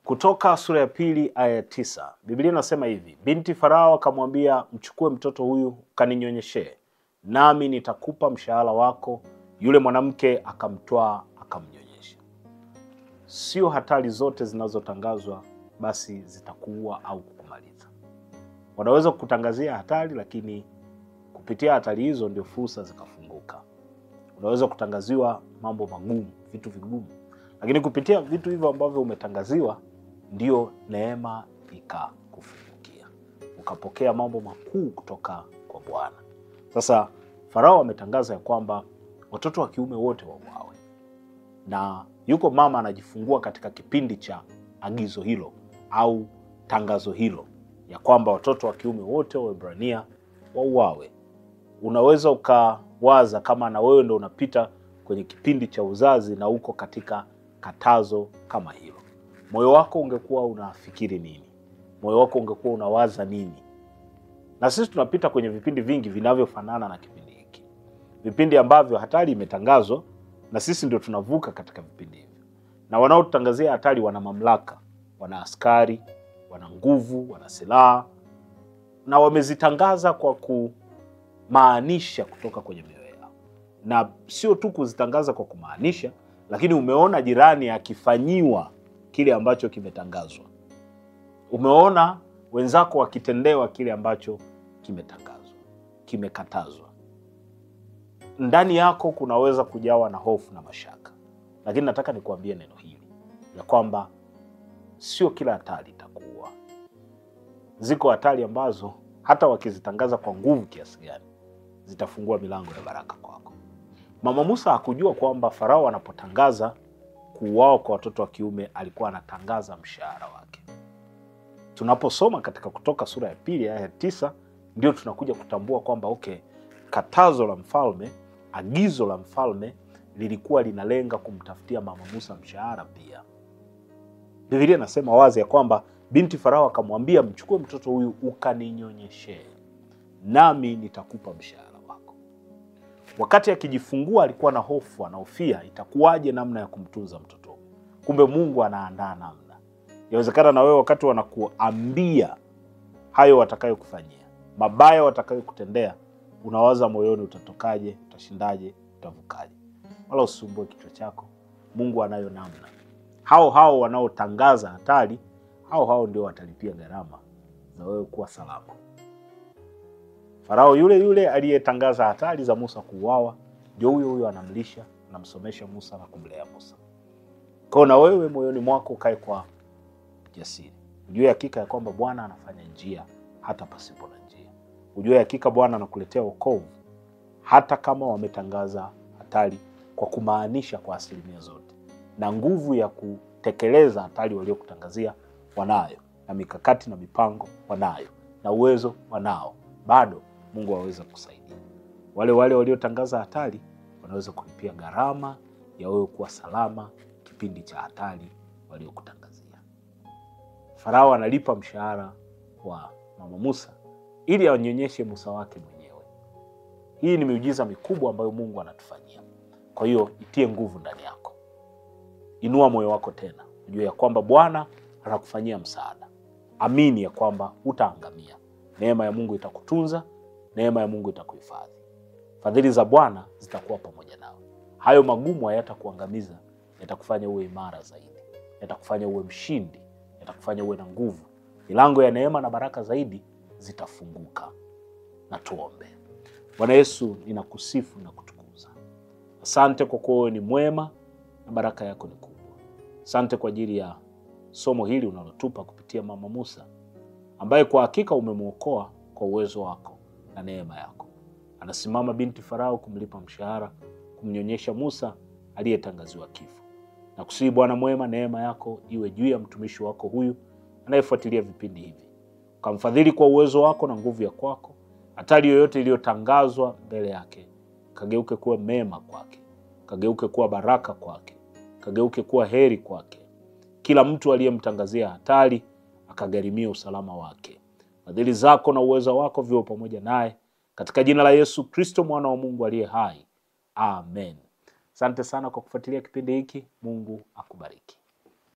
Kutoka sura ya 2 aya ya 9, Biblia inasema hivi: binti Farao akamwambia, mchukue mtoto huyu kaninyonyeshe, nami nitakupa mshahara wako. Yule mwanamke akamtwaa akamnyonyesha. Sio hatari zote zinazotangazwa basi zitakuua au kukumaliza. Wanaweza kukutangazia hatari, lakini kupitia hatari hizo ndio fursa zikafunguka. Unaweza kutangaziwa mambo magumu, vitu vigumu, lakini kupitia vitu hivyo ambavyo umetangaziwa ndio neema ikakufungukia, ukapokea mambo makuu kutoka kwa Bwana. Sasa Farao ametangaza ya kwamba watoto wa kiume wote wauawe, na yuko mama anajifungua katika kipindi cha agizo hilo au tangazo hilo ya kwamba watoto wa kiume wote wa Waebrania wauawe. Unaweza ukawaza kama na wewe ndio unapita kwenye kipindi cha uzazi na uko katika katazo kama hilo, moyo wako ungekuwa unafikiri nini? Moyo wako ungekuwa unawaza nini? Na sisi tunapita kwenye vipindi vingi vinavyofanana na kipindi hiki, vipindi ambavyo hatari imetangazwa na sisi ndio tunavuka katika vipindi hivyo. Na wanaotangazia hatari wana mamlaka, wana askari, wana nguvu, wana silaha, na wamezitangaza kwa kumaanisha kutoka kwenye mioyo yao. Na sio tu kuzitangaza kwa kumaanisha, lakini umeona jirani akifanyiwa kile ambacho kimetangazwa, umeona wenzako wakitendewa kile ambacho kimetangazwa, kimekatazwa. Ndani yako kunaweza kujawa na hofu na mashaka, lakini nataka nikuambie neno hili ya kwamba sio kila hatari itakuua. Ziko hatari ambazo hata wakizitangaza kwa nguvu kiasi gani zitafungua milango ya baraka kwako. Mama Musa hakujua kwamba Farao anapotangaza kuuawa kwa watoto wa kiume alikuwa anatangaza mshahara wake. Tunaposoma katika Kutoka sura ya 2 aya ya 9 ndio tunakuja kutambua kwamba okay, katazo la mfalme, agizo la mfalme lilikuwa linalenga kumtafutia mama Musa mshahara pia. Biblia inasema wazi ya kwamba binti Farao akamwambia, mchukue mtoto huyu ukaninyonyeshe, nami nitakupa mshahara wako. Wakati akijifungua alikuwa na hofu, anahofia itakuwaje namna ya kumtunza mtoto. Kumbe Mungu anaandaa namna. Yawezekana na wewe wakati wanakuambia hayo watakayokufanyia, mabaya watakayokutendea, unawaza moyoni utatokaje, utashindaje, utavukaje. Wala usisumbue kichwa chako, Mungu anayo namna. Hao hao wanaotangaza hatari, hao hao ndio watalipia gharama za wewe kuwa salama. Farao yule yule aliyetangaza hatari za Musa kuuawa, ndio huyo huyo anamlisha, anamsomesha Musa na kumlea Musa. Kwa na wewe moyoni mwako ukae kwa jasiri. Ujue hakika ya kwamba Bwana anafanya njia hata pasipo na njia. Ujue hakika Bwana anakuletea wokovu hata kama wametangaza hatari kwa kumaanisha kwa asilimia zote. Na nguvu ya kutekeleza hatari waliokutangazia wanayo, na mikakati na mipango wanayo, na uwezo wanao. Bado Mungu aweza kusaidia. Wale wale waliotangaza hatari wanaweza kulipia gharama ya wewe kuwa salama kipindi cha hatari waliokutangazia. Farao analipa mshahara wa mama Musa ili anyonyeshe Musa wake mwenyewe. Hii ni miujiza mikubwa ambayo Mungu anatufanyia. Kwa hiyo itie nguvu ndani yako. Inua moyo wako tena. Ujue ya kwamba Bwana anakufanyia msaada. Amini ya kwamba hutaangamia. Neema ya Mungu itakutunza, neema ya Mungu itakuhifadhi. Fadhili za Bwana zitakuwa pamoja nawe. Hayo magumu hayatakuangamiza, yatakufanya uwe imara zaidi, yatakufanya uwe mshindi, yatakufanya uwe na nguvu. Milango ya neema na baraka zaidi zitafunguka. Na tuombe. Bwana Yesu, ninakusifu na kutukuza. Asante kwa kuwa wewe ni mwema na baraka yako ni kubwa. Asante kwa ajili ya somo hili unalotupa kupitia mama Musa, ambaye kwa hakika umemuokoa kwa uwezo wako na neema yako. Anasimama binti Farao kumlipa mshahara, kumnyonyesha Musa aliyetangaziwa kifo. Na kusihi Bwana mwema, neema yako iwe juu ya mtumishi wako huyu anayefuatilia vipindi hivi. Ukamfadhili kwa uwezo wako na nguvu ya kwako. Hatari yoyote iliyotangazwa mbele yake kageuke kuwa mema kwake, kageuke kuwa baraka kwake, kageuke kuwa heri kwake. Kila mtu aliyemtangazia hatari akagharimia usalama wake. Fadhili zako na uwezo wako viwe pamoja naye, katika jina la Yesu Kristo mwana wa Mungu aliye hai, amen. Asante sana kwa kufuatilia kipindi hiki. Mungu akubariki.